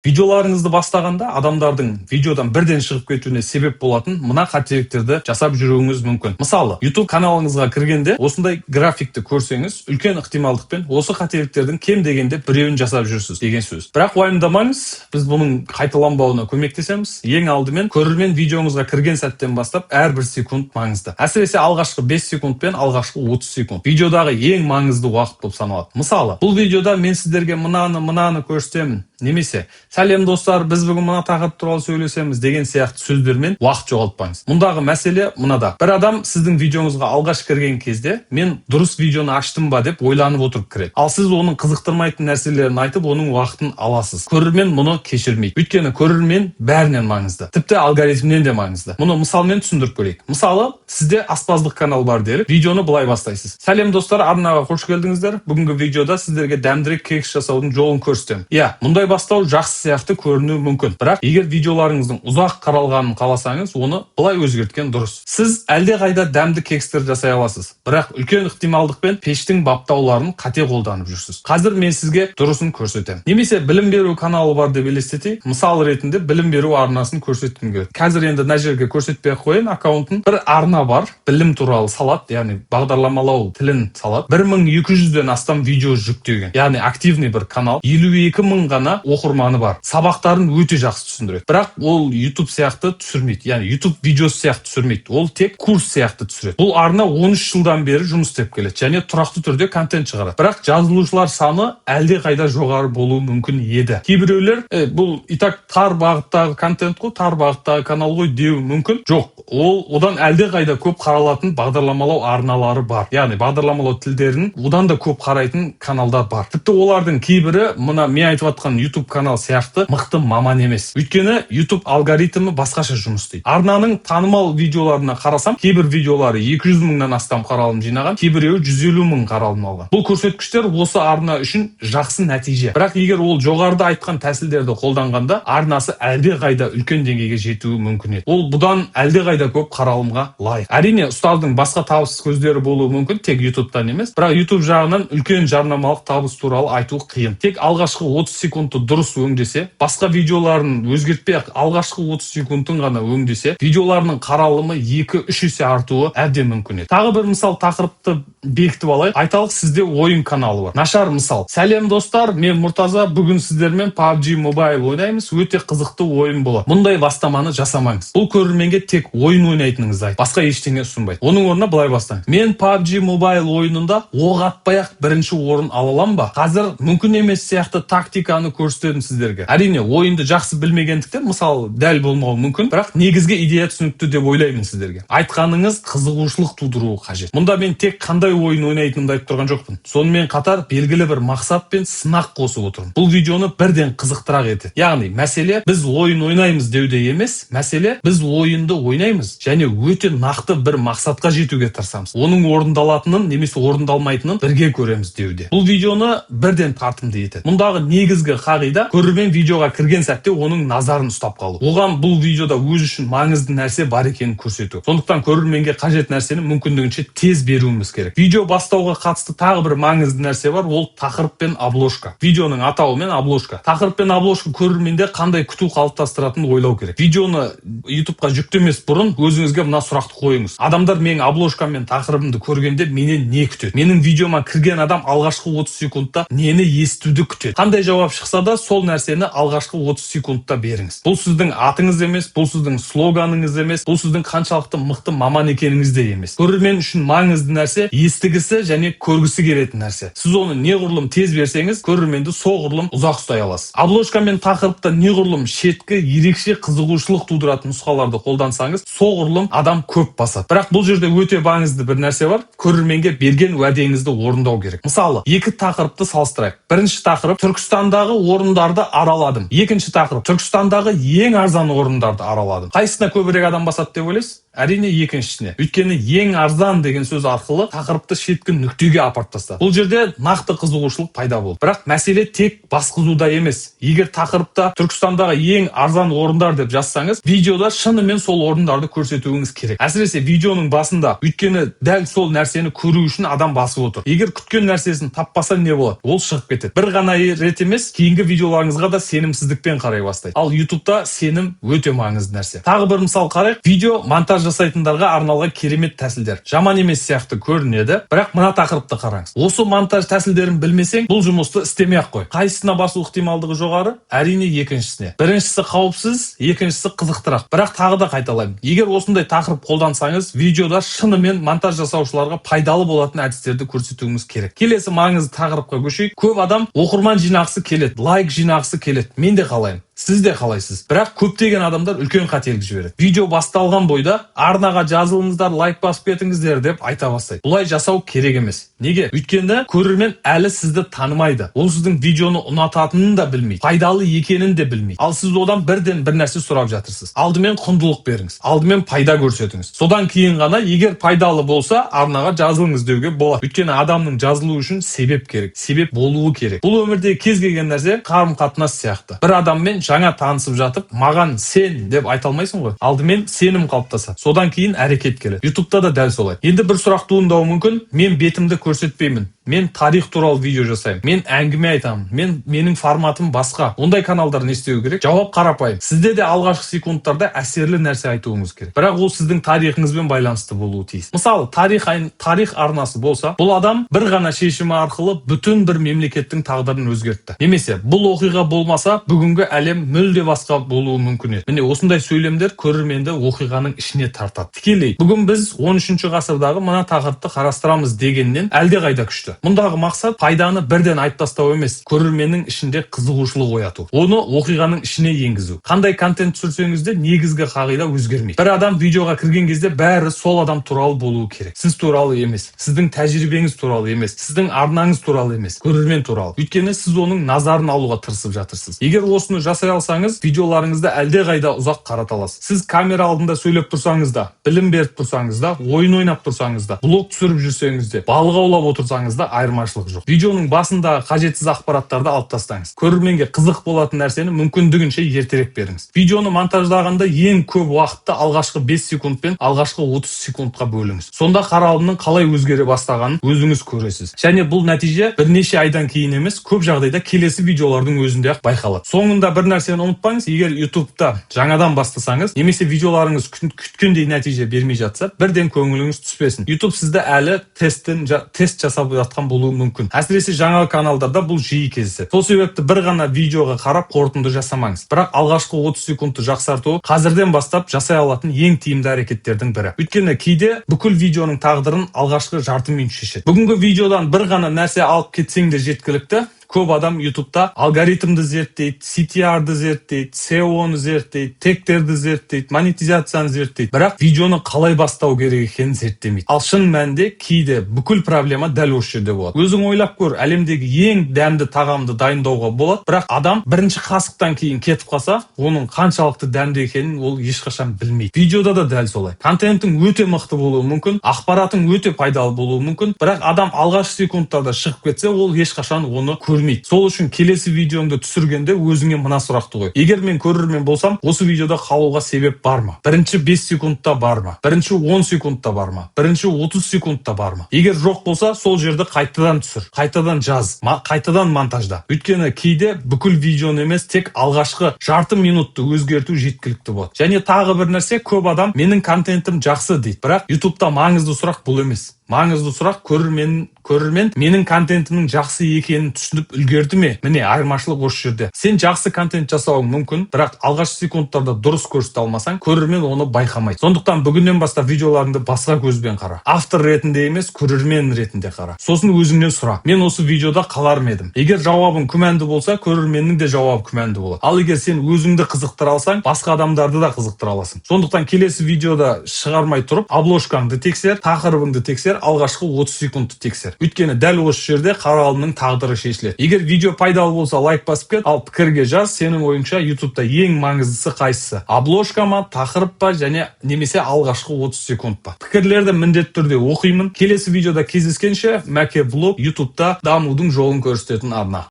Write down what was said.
Видеоларыңызды бастағанда адамдардың видеодан бірден шығып кетуіне себеп болатын мына қателіктерді жасап жүруіңіз мүмкін. Мысалы, YouTube каналыңызға кіргенде осындай графикті көрсеңіз, үлкен ықтималдықпен осы қателіктердің кем дегенде біреуін жасап жүрсіз деген сөз. Бірақ уайымдамаңыз, біз бұның қайталанбауына көмектесеміз. Ең алдымен, көрермен видеоңызға кірген сәттен бастап әрбір секунд маңызды. Әсіресе алғашқы 5 секунд пен алғашқы 30 секунд видеодағы ең маңызды уақыт болып саналады. Мысалы, бұл видеода мен сіздерге мынаны, мынаны көрсетемін немесе «Сәлем, достар, біз бүгін мына тақырып туралы сөйлесеміз» деген сияқты сөздермен уақыт жоғалтпаңыз. Мұндағы мәселе мынада: бір адам сіздің видеоңызға алғаш кірген кезде «Мен дұрыс видеоны аштым ба?» деп ойланып отырып кіреді. Ал сіз оның қызықтырмайтын нәрселерін айтып, оның уақытын аласыз. Көрермен мұны кешірмейді, өйткені көрермен бәрінен маңызды, тіпті алгоритмнен де маңызды. Мұны мысалмен түсіндіріп көрейік. Мысалы, сізде аспаздық канал бар делік. Видеоны былай бастайсыз: «Сәлем, достар, арнаға қош келдіңіздер! Бүгінгі видеода сіздерге дәмдірек кекс жасаудың жолын көрсетемін». Иә, мұндай бастау жақсы сияқты көрінуі мүмкін, бірақ егер видеоларыңыздың ұзақ қаралғанын қаласаңыз, оны былай өзгерткен дұрыс. Сіз әлдеқайда дәмді кекстер жасай аласыз, бірақ үлкен ықтималдықпен пештің баптауларын қате қолданып жүрсіз. Қазір мен сізге дұрысын көрсетемін. Немесе білім беру каналы бар деп елестетейік. Мысал ретінде білім беру арнасын көрсеткім келеді. Қазір енді мына жерге көрсетпей ақ қояйын аккаунтын. Бір арна бар, білім туралы салады, яғни бағдарламалау тілін салады. 1200-ден астам видео жүктеген, яғни активный бір канал. 52 000 ғана оқырманы бар. Сабақтарын өте жақсы түсіндіреді, бірақ ол YouTube сияқты түсірмейді, яғни YouTube видеосы сияқты түсірмейді, ол тек курс сияқты түсіреді. Бұл арна 13 жылдан бері жұмыс істеп келеді және тұрақты түрде контент шығарады, бірақ жазылушылар саны әлдеқайда жоғары болуы мүмкін еді. Кейбіреулер «Бұл и так тар бағыттағы контент қой, тар бағыттағы канал ғой» деуі мүмкін. Жоқ, ол одан әлдеқайда көп қаралатын бағдарламалау арналары бар, яғни бағдарламалау тілдерін одан да көп қарайтын каналдар бар. Тіпті олардың кейбірі мына мен айтып жатқан YouTube канал сияқты мықты маман емес, өйткені YouTube алгоритмі басқаша жұмыс істейді. Арнаның танымал видеоларына қарасам, кейбір видеолары 200 мыңнан астам қаралым жинаған, кейбіреуі 150 мың қаралым алған. Бұл көрсеткіштер осы арна үшін жақсы нәтиже, бірақ егер ол жоғарыда айтқан тәсілдерді қолданғанда, арнасы әлдеқайда үлкен деңгейге жетуі мүмкін еді. Ол бұдан әлдеқайда көп қаралымға лайық. Әрине, ұстаздың басқа табыс көздері болуы мүмкін, тек YouTube'тан емес, бірақ YouTube жағынан үлкен жарнамалық табыс туралы айту қиын. Тек алғашқы 30 секундты дұрыс өңдесе, басқа видеоларын өзгертпей ақ алғашқы 30 секундын ғана өңдесе, видеоларының қаралымы 2-3 есе артуы әбден мүмкін еді. Тағы бір мысал, тақырыпты бекітіп алайық. Айталық, сізде ойын каналы бар. Нашар мысал: «Сәлем, достар, мен Мұртаза, бүгін сіздермен PUBG Mobile ойнаймыз, өте қызықты ойын болады». Мұндай бастаманы жасамаңыз. Бұл көрерменге тек ойын ойнайтыныңызды айт, басқа ештеңе ұсынбайды. Оның орнына былай бастаңыз: «Мен PUBG Mobile ойынында оқ атпай ақ бірінші орын ала аламын ба? Қазір мүмкін емес сияқты тактиканы көрсетемін сіздерге». Әрине, ойынды жақсы білмегендіктен мысал дәл болмауы мүмкін, бірақ негізгі идея түсінікті деп ойлаймын сіздерге. Айтқаныңыз қызығушылық тудыруы қажет. Мұнда мен тек қандай ойын ойнайтынымды айтып тұрған жоқпын, сонымен қатар белгілі бір мақсат пен сынақ қосып отырмын. Бұл видеоны бірден қызықтырақ етеді. Яғни мәселе «біз ойын ойнаймыз» деуде емес, мәселе біз ойынды ойнаймыз және өте нақты бір мақсатқа жетуге тырысамыз, оның орындалатынын немесе орындалмайтынын бірге көреміз деуде. Бұл видеоны бірден тартымды етеді. Мұндағы негізгі қағида: көрермен видеоға кірген сәтте оның назарын ұстап қалу, оған бұл видеода өзі үшін маңызды нәрсе бар екенін көрсету. Сондықтан көрерменге қажет нәрсені мүмкіндігінше тез беруіміз керек. Видео бастауға қатысты тағы бір маңызды нәрсе бар, ол тақырып пен обложка. Видеоның атауы мен обложка. Тақырып пен обложка көрерменде қандай күту қалыптастыратынын ойлау керек. Видеоны ютубқа жүктемес бұрын өзіңізге мына сұрақты қойыңыз: адамдар менің обложкам мен тақырыбымды көргенде менен не күтеді? Менің видеома кірген адам алғашқы 30 секундта нені естуді күтеді? Қандай жауап шықса да, сол нәрсені алғашқы 30 секундта беріңіз. Бұл сіздің атыңыз емес, бұл сіздің слоганыңыз емес, бұл сіздің қаншалықты мықты маман екеніңіз де емес. Көрермен үшін маңызды нәрсе – естігісі және көргісі келетін нәрсе. Сіз оны неғұрлым тез берсеңіз, көрерменді соғұрлым ұзақ ұстай аласыз. Обложка мен тақырыпта неғұрлым шеткі, ерекше, қызығушылық тудыратын нұсқаларды қолдансаңыз, соғұрлым адам көп басады. Бірақ бұл жерде өте маңызды бір нәрсе бар: көрерменге берген уәдеңізді орындау керек. Мысалы, екі тақырыпты салыстырайық. Бірінші тақырып: «Түркістандағы орындарды араладым». Екінші тақырып: «Түркістандағы ең арзан орындарды араладым». Қайсысына көбірек адам басады деп ойлайсыз? Әрине, екіншісіне. Өйткені «ең арзан» деген сөз арқылы тақырыпты шеткі нүктеге апарып тастады. Бұл жерде нақты қызығушылық пайда болды. Бірақ мәселе тек басқызуда емес. Егер тақырыпта «Түркістандағы ең арзан орындар» деп жазсаңыз, видеода шынымен сол орындарды көрсетуіңіз керек. Әсіресе видеоның басында, өйткені дәл сол нәрсені көру үшін адам басып отыр. Егер күткен нәрсесін таппаса, не болады? Ол шығып кетеді. Бір ғана рет емес, кейінгі видеоларыңызға да сенімсіздікпен қарай бастайды. Ал Ютубта сенім өте маңызды нәрсе. Тағы бір мысал қарайық. Видео монтаж жасайтындарға арналған керемет тәсілдер. Жаман емес сияқты көрінеді, бірақ мына тақырыпты қараңыз. Осы монтаж тәсілдерін білмесең, бұл жұмысты істемей ақ қой. Қайсысына басу ықтималдығы жоғары? Әрине, екіншісіне. Біріншісі қауіпсіз, екіншісі қызықтырақ. Бірақ тағы да қайталаймын: егер осындай тақырып қолдансаңыз, видеода шынымен монтаж жасаушыларға пайдалы болатын әдістерді көрсетуіңіз керек. Келесі маңызды тақырыпқа көшейік. Көп адам оқырман жинағысы келеді, лайк жинағысы келеді. Мен де қалаймын, сіз де қалайсыз. Бірақ көптеген адамдар үлкен қателік жібереді: видео басталған бойда «Арнаға жазылыңыздар, лайк басып кетіңіздер» деп айта бастайды. Бұлай жасау керек емес. Неге? Өйткені көрермен әлі сізді танымайды. Ол сіздің видеоны ұнататынын да білмейді, пайдалы екенін де білмейді. Ал сіз одан бірден бір нәрсе сұрап жатырсыз. Алдымен құндылық беріңіз, алдымен пайда көрсетіңіз. Содан кейін ғана, егер пайдалы болса, «Арнаға жазылыңыз» деуге болады. Өйткені адамның жазылуы үшін себеп керек, себеп болуы керек. Бұл өмірде кез келген нәрсе қарым қатынас сияқты. Бір адаммен жаңа танысып жатып, «Маған сен» деп айта алмайсың ғой. Алдымен сенім қалыптасады, содан кейін әрекет келеді. Ютубта да дәл солай. Енді бір сұрақ туындауы мүмкін: мен бетімді көрсетпеймін, мен тарих туралы видео жасаймын, мен әңгіме айтамын, менің форматым басқа. Ондай каналдар не істеу керек? Жауап қарапайым: сізде де алғашқы секундтарда әсерлі нәрсе айтуыңыз керек, бірақ ол сіздің тарихыңызбен байланысты болуы тиіс. Мысалы, тарих арнасы болса, «Бұл адам бір ғана шешімі арқылы бүтін бір мемлекеттің тағдырын өзгертті» немесе «Бұл оқиға болмаса, бүгінгі әлем мүлде басқа болуы мүмкін еді». Міне, осындай сөйлемдер көрерменді оқиғаның ішіне тартады. Тікелей «Бүгін біз 13 ғасырдағы мына тақырыпты қарастырамыз» дегеннен әлдеқайда күшті. Мұндағы мақсат пайданы бірден айтып тастау емес, көрерменнің ішінде қызығушылық ояту, оны оқиғаның ішіне енгізу. Қандай контент түсірсеңіз де, негізгі қағида өзгермейді: бір адам видеоға кірген кезде бәрі сол адам туралы болуы керек. Сіз туралы емес, сіздің тәжірибеңіз туралы емес, сіздің арнаңыз туралы емес, көрермен туралы. Өйткені сіз оның назарын алуға тырысып жатырсыз. Егер осыны жасай алсаңыз, видеоларыңызды әлдеқайда ұзақ қарата аласыз. Сіз камера алдында сөйлеп тұрсаңыз да, білім беріп тұрсаңыз да, ойын ойнап тұрсаңыз да, блог түсіріп жүрсеңіз де, балық аулап отырсаңыз да, айырмашылық жоқ. Видеоның басындағы қажетсіз ақпараттарды алып тастаңыз. Көрерменге қызық болатын нәрсені мүмкіндігінше ертерек беріңіз. Видеоны монтаждағанда ең көп уақытты алғашқы 5 секунд пен алғашқы 30 секундқа бөліңіз. Сонда қаралымның қалай өзгере бастағанын өзіңіз көресіз. Және бұл нәтиже бірнеше айдан кейін емес, көп жағдайда келесі видеолардың өзінде ақ байқалады. Соңында бір нәрсені ұмытпаңыз: егер Ютубта жаңадан бастасаңыз немесе видеоларыңыз күткендей нәтиже бермей жатса, бірден көңіліңіз түспесін. Ютуб сізді әлі тест жасап жатқан болуы мүмкін. Әсіресе жаңа каналдарда бұл жиі кездеседі. Сол себепті бір ғана видеоға қарап қорытынды жасамаңыз. Бірақ алғашқы 30 секундты жақсарту қазірден бастап жасай алатын ең тиімді әрекеттердің бірі. Өйткені кейде бүкіл видеоның тағдырын алғашқы жарты минут шешеді. Бүгінгі видеодан бір ғана нәрсе алып кетсең де, жеткілікті. Көп адам Ютубта алгоритмді зерттейді, CTR-ды зерттейді, SEO-ны зерттейді, тегтерді зерттейді, монетизацияны зерттейді, бірақ видеоны қалай бастау керек екенін зерттемейді. Ал шын мәнінде кейде бүкіл проблема дәл осы жерде болады. Өзің ойлап көр: әлемдегі ең дәмді тағамды дайындауға болады, бірақ адам бірінші қасықтан кейін кетіп қалса, оның қаншалықты дәмді екенін ол ешқашан білмейді. Видеода да дәл солай: контентің өте мықты болуы мүмкін, ақпаратың өте пайдалы болуы мүмкін, бірақ адам алғашқы секундтарда шығып кетсе, ол ешқашан оны көрмейді. Сол үшін келесі видеоңды түсіргенде өзіңе мына сұрақты қой: егер мен көрермен болсам, осы видеода қалуға себеп бар ма? Бірінші 5 секундта бар ма? Бірінші 10 секундта бар ма? Бірінші 30 секундта бар ма? Егер жоқ болса, сол жерді қайтадан түсір, қайтадан жаз, қайтадан монтажда. Өйткені кейде бүкіл видеоны емес, тек алғашқы жарты минутты өзгерту жеткілікті болады. Және тағы бір нәрсе: көп адам «Менің контентім жақсы» дейді. Бірақ Ютубта маңызды сұрақ бұл емес. Маңызды сұрақ: көрермен менің контентімнің жақсы екенін түсініп үлгерді ме? Міне, айырмашылық осы жерде. Сен жақсы контент жасауың мүмкін, бірақ алғашқы секундтарда дұрыс көрсете алмасаң, көрермен оны байқамайды. Сондықтан бүгіннен бастап видеоларыңды басқа көзбен қара. Автор ретінде емес, көрермен ретінде қара. Сосын өзіңнен сұра: мен осы видеода қалар ма едім? Егер жауабың күмәнді болса, көрерменнің де жауабы күмәнді болады. Ал егер сен өзіңді қызықтыра алсаң, басқа адамдарды да қызықтыра аласың. Сондықтан келесі видеода шығармай тұрып, обложкаңды тексер, тақырыбыңды тексер. Алғашқы 30 секундты тексер, өйткені дәл осы жерде қаралымның тағдыры шешіледі. Егер видео пайдалы болса, лайк басып кет, ал пікірге жаз: сенің ойыңша, Ютубта ең маңыздысы қайсысы? Обложка ма, тақырып па және немесе алғашқы 30 секунд па? Пікірлерді міндетті түрде оқимын. Келесі видеода кездескенше! Мәке Влог, Ютубта дамудың жолын көрсететін арна.